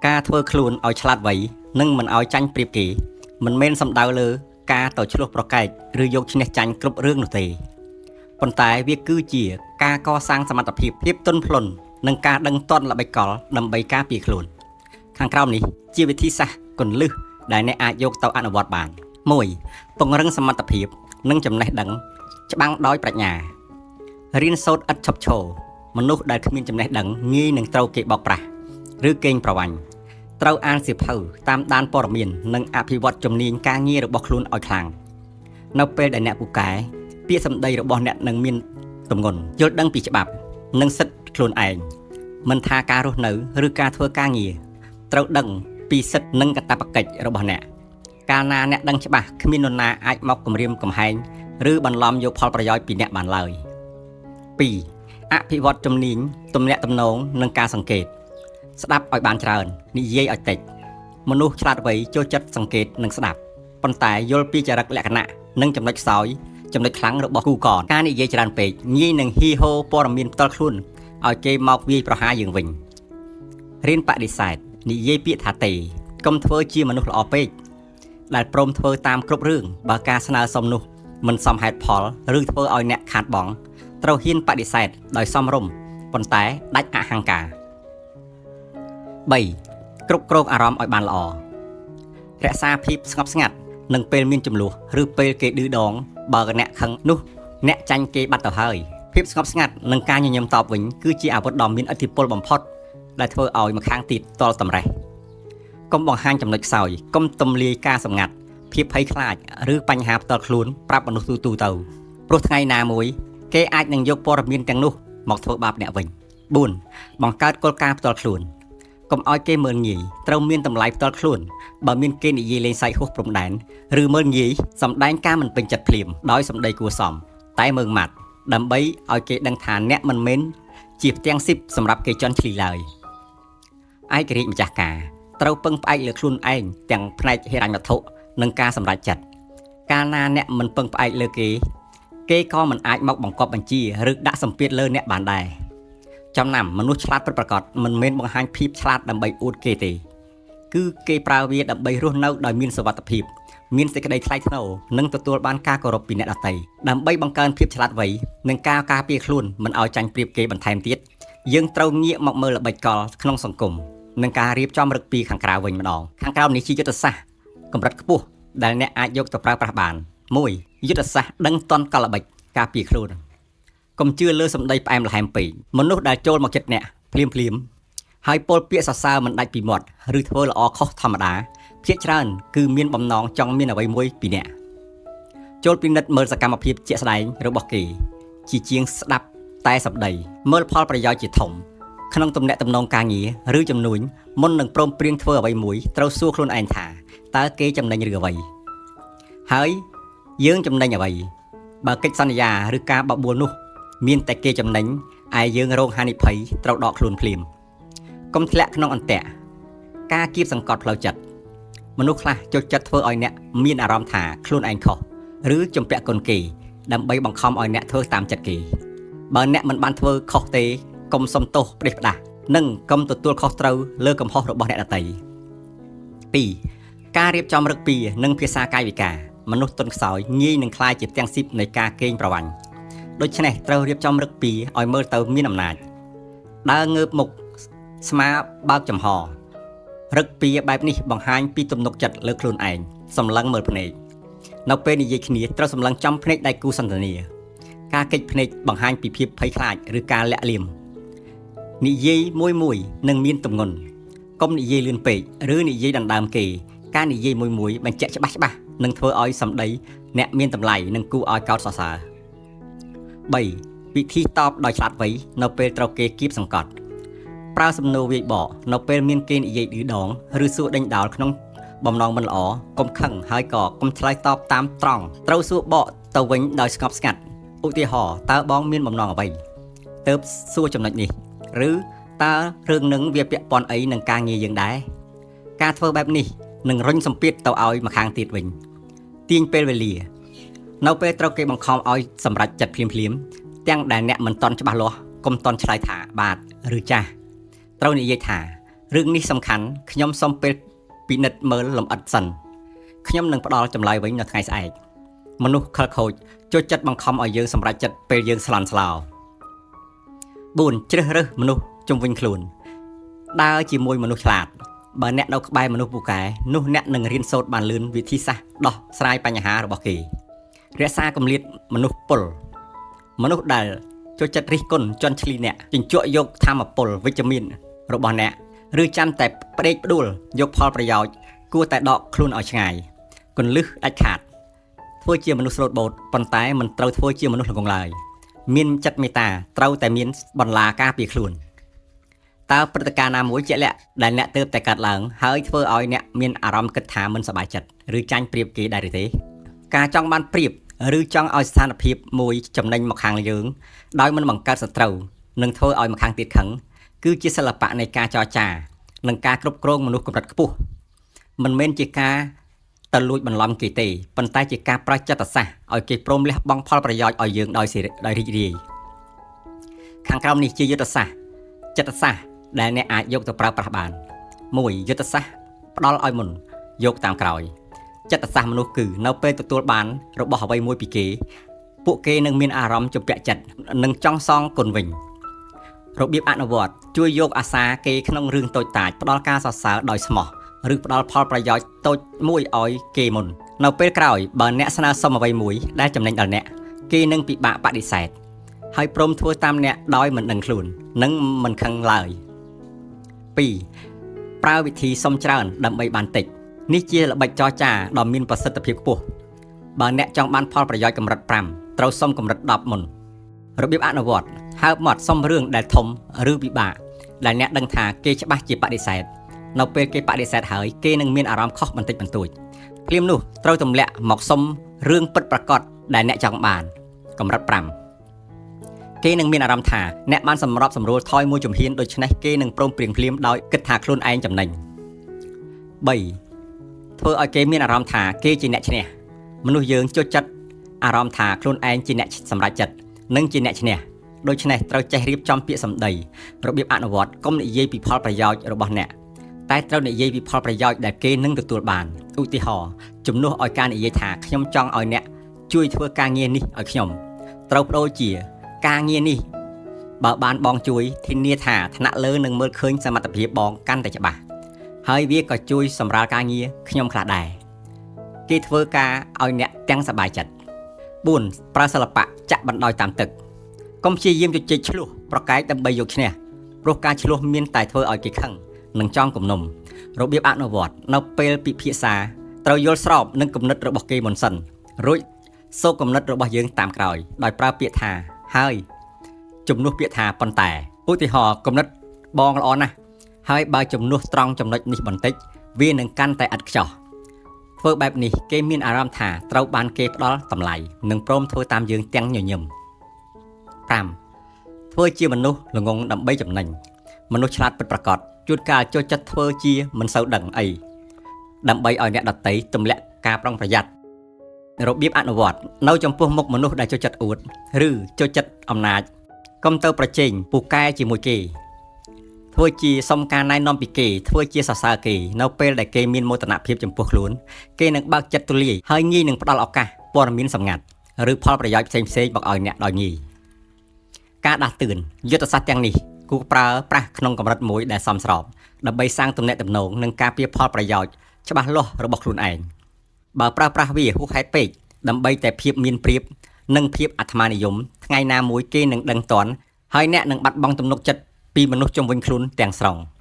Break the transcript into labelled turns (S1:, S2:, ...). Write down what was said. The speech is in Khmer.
S1: ការធ្វើខ្លួនឲ្យឆ្លាតវៃនិងមិនឲ្យចាញ់ប្រៀបគេមិនមែនសំដៅលើការទៅឈ្លោះប្រកែកឬយកឈ្នះចាញ់គ្រប់រឿងនោះទេប៉ុន្តែវាគឺជាការកសាងសមត្ថភាពភាពទន់ភ្លន់និងការដឹងទាន់ល្បិចកលដើម្បីការពារខ្លួនខាងក្រោមនេះជាវិធីសាស្ត្រគន្លឹះដែលអ្នកអាចយកទៅអនុវត្តបាន1ពង្រឹងសមត្ថភាពនិងចំណេះដឹងច្បាំងដោយប្រាជ្ញារៀនសូត្រឥតឈប់ឈរមនុស្សដែលគ្មានចំណេះដឹងងាយនឹងត្រូវគេបោកប្រាស់ឬកេងប្រវ័ញ្ចត្រូវអានសៀវភៅតាមដានព័ត៌មាននិងអភិវឌ្ឍជំនាញការងាររបស់ខ្លួនឲ្យខ្លាំងនៅពេលដែលអ្នកពូកែពាក្យសម្ដីរបស់អ្នកនឹងមានទម្ងន់យល់ដឹងពីច្បាប់និងសិទ្ធិខ្លួនឯងមិនថាការរស់នៅឬការធ្វើការងារត្រូវដឹងពីសិទ្ធិនិងកាតព្វកិច្ចរបស់អ្នកកាលណាអ្នកដឹងច្បាស់គ្មាននរណាអាចមកគំរាមកំហែងឬបន្លំយកផលប្រយោជន៍ពីអ្នកបានឡើយ2អភិវឌ្ឍជំនាញទំនាក់ទំនងនិងការសង្កេតស្ដាប់ឲ្យបានច្រើននិយាយឲ្យតិចមនុស្សឆ្លាតវៃចូលចិត្តសង្កេតនិងស្ដាប់ប៉ុន្តែយល់ពីចរិតលក្ខណៈនិងចំណុចខ្សោយចំណុចខ្លាំងរបស់គូកនការនិយាយច្រើនពេកងាយនឹងហ៊ីហោព័ត៌មានផ្ទាល់ខ្លួនឲ្យគេមកវាយប្រហារយើងវិញរៀនបដិសេធនិយាយពាក្យថាទេកុំធ្វើជាមនុស្សល្អពេកដែលព្រមធ្វើតាមគ្រប់រឿងបើការស្នើសុំនោះមិនសមហេតុផលឬធ្វើឲ្យអ្នកខាតបង់ត្រូវហ៊ានបដិសេធដោយសមរម្យប៉ុន្តែដាច់អហង្ការ3គ្រប់គ្រងអារម្មណ៍ឲ្យបានល្អរក្សាភាពស្ងប់ស្ងាត់និងពេលមានចំនួនឬពេលគេឌឺដងបើអ្នកខឹងនោះអ្នកចាញ់គេបាត់ទៅហើយភាពស្ងប់ស្ងាត់និងការញញឹមតបវិញគឺជាអាវុធដ៏មានឥទ្ធិពលបំផុតដែលធ្វើឲ្យម្ខាងទៀតទាល់តម្រេះកុំបង្ហាញចំណុចខ្សោយកុំទំលាយការសម្ងាត់ភាពភ័យខ្លាចឬបញ្ហាផ្ទាល់ខ្លួនប្រាប់មនុស្សទូទៅទៅព្រោះថ្ងៃណាមួយគេអាចនឹងយកព័ត៌មានទាំងនោះមកធ្វើបាបអ្នកវិញ4បង្កើតគោលការណ៍ផ្ទាល់ខ្លួនកុំឲ្យគេមើលងាយត្រូវមានតម្លៃផ្ទាល់ខ្លួនបើមានគេនិយាយលេងសើចហួសព្រំដែនឬមើលងាយសម្ដែងការមិនពេញចិត្តភ្លាមដោយសម្ដីគួរសមតែមើងម៉ាត់ដើម្បីឲ្យគេដឹងថាអ្នកមិនមែនជាផ្ទាំងស៊ីបសម្រាប់គេជន់ឈ្លីឡើយឯករាជ្យម្ចាស់ការត្រូវពឹងផ្អែកលើខ្លួនឯងទាំងផ្នែកហិរញ្ញវត្ថុនិងការសម្រេចចិត្តកាលណាអ្នកមិនពឹងផ្អែកលើគេគេក៏មិនអាចមកបង្គាប់បញ្ជាឬដាក់សម្ពាធលើអ្នកបានដែរចំណាំមនុស្សឆ្លាតពិតប្រាកដមិនមែនបង្ហាញភាពឆ្លាតដើម្បីអួតគេទេគឺគេប្រើវាដើម្បីរស់នៅដោយមានសុវត្ថិភាពមានសេចក្តីថ្លៃថ្នូរនិងទទួលបានការគោរពពីអ្នកដទៃដើម្បីបង្កើនភាពឆ្លាតវៃនិងការការពារខ្លួនមិនឲ្យចាញ់ប្រៀបគេបន្ថែមទៀតយើងត្រូវងាកមកមើលល្បិចកលក្នុងសង្គមនិងការរៀបចំរឹកពីខាងក្រៅវិញម្ដងខាងក្រោមនេះជាយុទ្ធសាស្ត្រកម្រិតខ្ពស់ដែលអ្នកអាចយកទៅប្រើប្រាស់បាន1យុទ្ធសាស្ត្រដឹងតន់កលល្បិចការពារខ្លួនកុំជឿលើសម្ដីផ្អែមល្ហែមពេកមនុស្សដែលចូលមកចិត្តអ្នកភ្លាមភ្លាមហើយពោលពាក្យសរសើរមិនដាច់ពីមាត់ឬធ្វើល្អខុសធម្មតាភាគច្រើនគឺមានបំណងចង់មានអ្វីមួយពីអ្នកចូលពិនិត្យមើលសកម្មភាពជាក់ស្ដែងរបស់គេជាជាងស្ដាប់តែសម្ដីមើលផលប្រយោជន៍ជាធំក្នុងទំនាក់ទំនងការងារឬជំនួញមុននឹងព្រមព្រៀងធ្វើអ្វីមួយត្រូវសួរខ្លួនឯងថាតើគេចំណេញឬអ្វីហើយយើងចំណេញអ្វីបើកិច្ចសន្យាឬការបបួលនោះមានតែគេចំណេញឯយើងរងហានិភ័យត្រូវដកខ្លួនភ្លាមកុំធ្លាក់ក្នុងអន្ទាក់ការគៀបសង្កត់ផ្លូវចិត្តមនុស្សខ្លះចូលចិត្តធ្វើឲ្យអ្នកមានអារម្មណ៍ថាខ្លួនឯងខុសឬជំពាក់គុណគេដើម្បីបង្ខំឲ្យអ្នកធ្វើតាមចិត្តគេបើអ្នកមិនបានធ្វើខុសទេកុំសុំទោសផ្ដេសផ្ដាសនិងកុំទទួលខុសត្រូវលើកំហុសរបស់អ្នកដទៃ2ការរៀបចំរឹកពីនិងភាសាកាយវិការមនុស្សទន់ខ្សោយងាយនឹងក្លាយជាផ្ទាំងស៊ីបនៃការកេងប្រវ័ញ្ចដូច្នេះត្រូវរៀបចំរឹកពីឲ្យមើលទៅមានអំណាចដើរងើបមុខស្មាបើកចំហរឹកពីបែបនេះបង្ហាញពីទំនុកចិត្តលើខ្លួនឯងសម្លឹងមើលភ្នែកនៅពេលនិយាយគ្នាត្រូវសម្លឹងចំភ្នែកដៃគូសន្ទនាការកិច្ចភ្នែកបង្ហាញពីភាពភ័យខ្លាចឬការលាក់លៀមនិយាយមួយមួយនឹងមានទម្ងន់កុំនិយាយលឿនពេកឬនិយាយដណ្ដើមគេការនិយាយមួយមួយបញ្ជាក់ច្បាស់ច្បាស់នឹងធ្វើឲ្យសម្ដីអ្នកមានតម្លៃនិងគួរឲ្យកោតសរសើរ3វិធីតបដោយឆ្លាតវៃនៅពេលត្រូវគេគៀបសង្កត់ប្រើសំណួរវាយបកនៅពេលមានគេនិយាយឌឺដងឬសួរដេញដោលក្នុងបំណងមិនល្អកុំខឹងហើយក៏កុំឆ្លើយតបតាមត្រង់ត្រូវសួរបកទៅវិញដោយស្ងប់ស្ងាត់ឧទាហរណ៍តើបងមានបំណងអ្វីទើបសួរចំណុចនេះឬតើរឿងនឹងវាពាក់ព័ន្ធអីនឹងការងារយើងដែរការធ្វើបែបនេះនឹងរុញសម្ពាធទៅឲ្យម្ខាងទៀតវិញទាញពេលវេលានៅពេលត្រូវគេបង្ខំឲ្យសម្រេចចិត្តភ្លាមៗទាំងដែលអ្នកមិនតន់ច្បាស់លាស់កុំតន់ឆ្លើយថាបាទឬចាស់ត្រូវនិយាយថា រឿងនេះសំខាន់ខ្ញុំសូមពេលពិនិត្យមើលលម្អិតសិនខ្ញុំនឹងផ្ដល់ចម្លើយវិញនៅថ្ងៃស្អែកមនុស្សខិលខូចចូលចិត្តបង្ខំឲ្យយើងសម្រេចចិត្តពេលយើងស្លន់ស្លោ4ជ្រើសរើសមនុស្សជុំវិញខ្លួនដើរជាមួយមនុស្សឆ្លាតបើអ្នកនៅក្បែរមនុស្សពូកែនោះអ្នកនឹងរៀនសូត្របានលឿនវិធីសាស្ត្រដោះស្រាយបញ្ហារបស់គេរក្សាគម្លាតមនុស្សពុលមនុស្សដែលចូលចិត្តរិះគន់ជន់ឈ្លីអ្នកជញ្ជក់យកធម៌ពលវិជ្ជមានរបស់អ្នកឬចាំតែផ្ដេកផ្ដួលយកផលប្រយោជន៍គួរតែដកខ្លួនឲ្យឆ្ងាយគន្លឹះដាច់ខាតធ្វើជាមនុស្សស្លូតបូតប៉ុន្តែមិនត្រូវធ្វើជាមនុស្សល្ងង់ឡើយមានចិត្តមេត្តាត្រូវតែមានបន្លាការពារខ្លួនតើព្រឹត្តិការណ៍ណាមួយជាក់លាក់ដែលអ្នកទើបតែកើតឡើងហើយធ្វើឲ្យអ្នកមានអារម្មណ៍គិតថាមិនសប្បាយចិត្តឬចាញ់ប្រៀបគេដែរឬទេការចង់បានប្រៀបឬចង់ឲ្យស្ថានភាពមួយចំណេញមកខាងយើងដោយមិនបង្កើតសត្រូវនិងធ្វើឲ្យម្ខាងទៀតខឹងគឺជាសិល្បៈនៃការចរចានិងការគ្រប់គ្រងមនុស្សកម្រិតខ្ពស់មិនមែនជាការទៅលួចបន្លំគេទេប៉ុន្តែជាការប្រើចិត្តសាស្ត្រឲ្យគេព្រមលះបង់ផលប្រយោជន៍ឲ្យយើងដោយរីករាយខាងក្រោមនេះជាយុទ្ធសាស្ត្រចិត្តសាស្ត្រដែលអ្នកអាចយកទៅប្រើប្រាស់បាន1យុទ្ធសាស្ត្រផ្ដល់ឲ្យមុនយកតាមក្រោយចិត្តសាស្ត្រមនុស្សគឺនៅពេលទទួលបានរបស់អ្វីមួយពីគេពួកគេនឹងមានអារម្មណ៍ជំពាក់ចិត្តនិងចង់សងគុណវិញរបៀបអនុវត្តជួយយកអាសាគេក្នុងរឿងតូចតាចផ្ដល់ការសរសើរដោយស្មោះឬផ្ដល់ផលប្រយោជន៍តូចមួយឲ្យគេមុននៅពេលក្រោយបើអ្នកស្នើសុំអ្វីមួយដែលចំណេញដល់អ្នកគេនឹងពិបាកបដិសេធហើយព្រមធ្វើតាមអ្នកដោយមិនដឹងខ្លួននិងមិនខឹងឡើយ2ប្រើវិធីសុំច្រើនដើម្បីបានតិចនេះជាល្បិចចរចាដ៏មានប្រសិទ្ធភាពខ្ពស់បើអ្នកចង់បានផលប្រយោជន៍កម្រិត5ត្រូវសុំកម្រិត10មុនរបៀបអនុវត្តហើបមាត់សុំរឿងដែលធំឬពិបាកដែលអ្នកដឹងថាគេច្បាស់ជាបដិសេធនៅពេលគេបដិសេធហើយគេនឹងមានអារម្មណ៍ខុសបន្តិចបន្តួចភ្លាមនោះត្រូវទម្លាក់មកសុំរឿងពិតប្រាកដដែលអ្នកចង់បានកម្រិត5គេនឹងមានអារម្មណ៍ថាអ្នកបានសម្របសម្រួលថយមួយជំហានដូច្នេះគេនឹងព្រមព្រៀងភ្លាមដោយគិតថាខ្លួនឯងចំណេញ3ធ្វើឲ្យគេមានអារម្មណ៍ថាគេជាអ្នកឈ្នះមនុស្សយើងចូលចិត្តអារម្មណ៍ថាខ្លួនឯងជាអ្នកសម្រេចចិត្តនិងជាអ្នកឈ្នះដូច្នេះត្រូវចេះរៀបចំពាក្យសម្ដីរបៀបអនុវត្តកុំនិយាយពីផលប្រយោជន៍របស់អ្នកតែត្រូវនិយាយពីផលប្រយោជន៍ដែលគេនឹងទទួលបានឧទាហរណ៍ជំនួសឲ្យការនិយាយថាខ្ញុំចង់ឲ្យអ្នកជួយធ្វើការងារនេះឲ្យខ្ញុំត្រូវប្ដូរជាការងារនេះបើបានបងជួយធានាថាថ្នាក់លើនឹងមើលឃើញសមត្ថភាពបងកាន់តែច្បាស់ហើយវាក៏ជួយសម្រាលការងារខ្ញុំខ្លះដែរគេធ្វើការឲ្យអ្នកទាំងសប្បាយចិត្ត4ប្រើសិល្បៈចាក់បណ្ដោយតាមទឹកកុំព្យាយាមជជែកឆ្លោះប្រកែកដើម្បីយកឈ្នះព្រោះការឆ្លោះមានតែធ្វើឲ្យគេខឹងនិងចង់គំនុំរបៀបអនុវត្តនៅពេលពិភាក្សាត្រូវយល់ស្របនឹងគំនិតរបស់គេមុនសិនរួចសូកគំនិតរបស់យើងតាមក្រោយដោយប្រើពាក្យថាហើយជំនួសពាក្យថាប៉ុន្តែឧទាហរណ៍គំនិតបងល្អណាស់ហើយបើជំនួសត្រង់ចំណុចនេះបន្តិចវានឹងកាន់តែឥតខ្ចោះធ្វើបែបនេះគេមានអារម្មណ៍ថាត្រូវបានគេផ្ដល់តម្លៃនិងព្រមធ្វើតាមយើងទាំងញញឹម5ធ្វើជាមនុស្សល្ងង់ដើម្បីចំណេញមនុស្សឆ្លាតពិតប្រាកដជួនកាលចូលចិត្តធ្វើជាមិនសូវដឹងអីដើម្បីឲ្យអ្នកដទៃទម្លាក់ការប្រុងប្រយ័ត្នរបៀបអនុវត្តនៅចំពោះមុខមនុស្សដែលចូលចិត្តអួតឬចូលចិត្តអំណាចកុំទៅប្រជែងពូកែជាមួយគេធ្វើជាសុំការណែនាំពីគេធ្វើជាសរសើរគេនៅពេលដែលគេមានមោទនភាពចំពោះខ្លួនគេនឹងបើកចិត្តទូលាយហើយងាយនឹងផ្ដល់ឱកាសព័ត៌មានសម្ងាត់ឬផលប្រយោជន៍ផ្សេងៗមកឲ្យអ្នកដោយងាយការដាស់តឿនយុទ្ធសាស្ត្រទាំងនេះគួរប្រើប្រាស់ក្នុងកម្រិតមួយដែលសមស្របដើម្បីសាងទំនាក់ទំនងនិងការពារផលប្រយោជន៍ច្បាស់លាស់របស់ខ្លួនឯងបើប្រើប្រាស់វាហួសហេតុពេកដើម្បីតែភាពមានប្រៀបនិងភាពអាត្មានិយមថ្ងៃណាមួយគេនឹងដឹងតន់ហើយអ្នកនឹងបាត់បង់ទំនុកចិត្តពីមនុស្សជុំវិញខ្លួនទាំងស្រុង។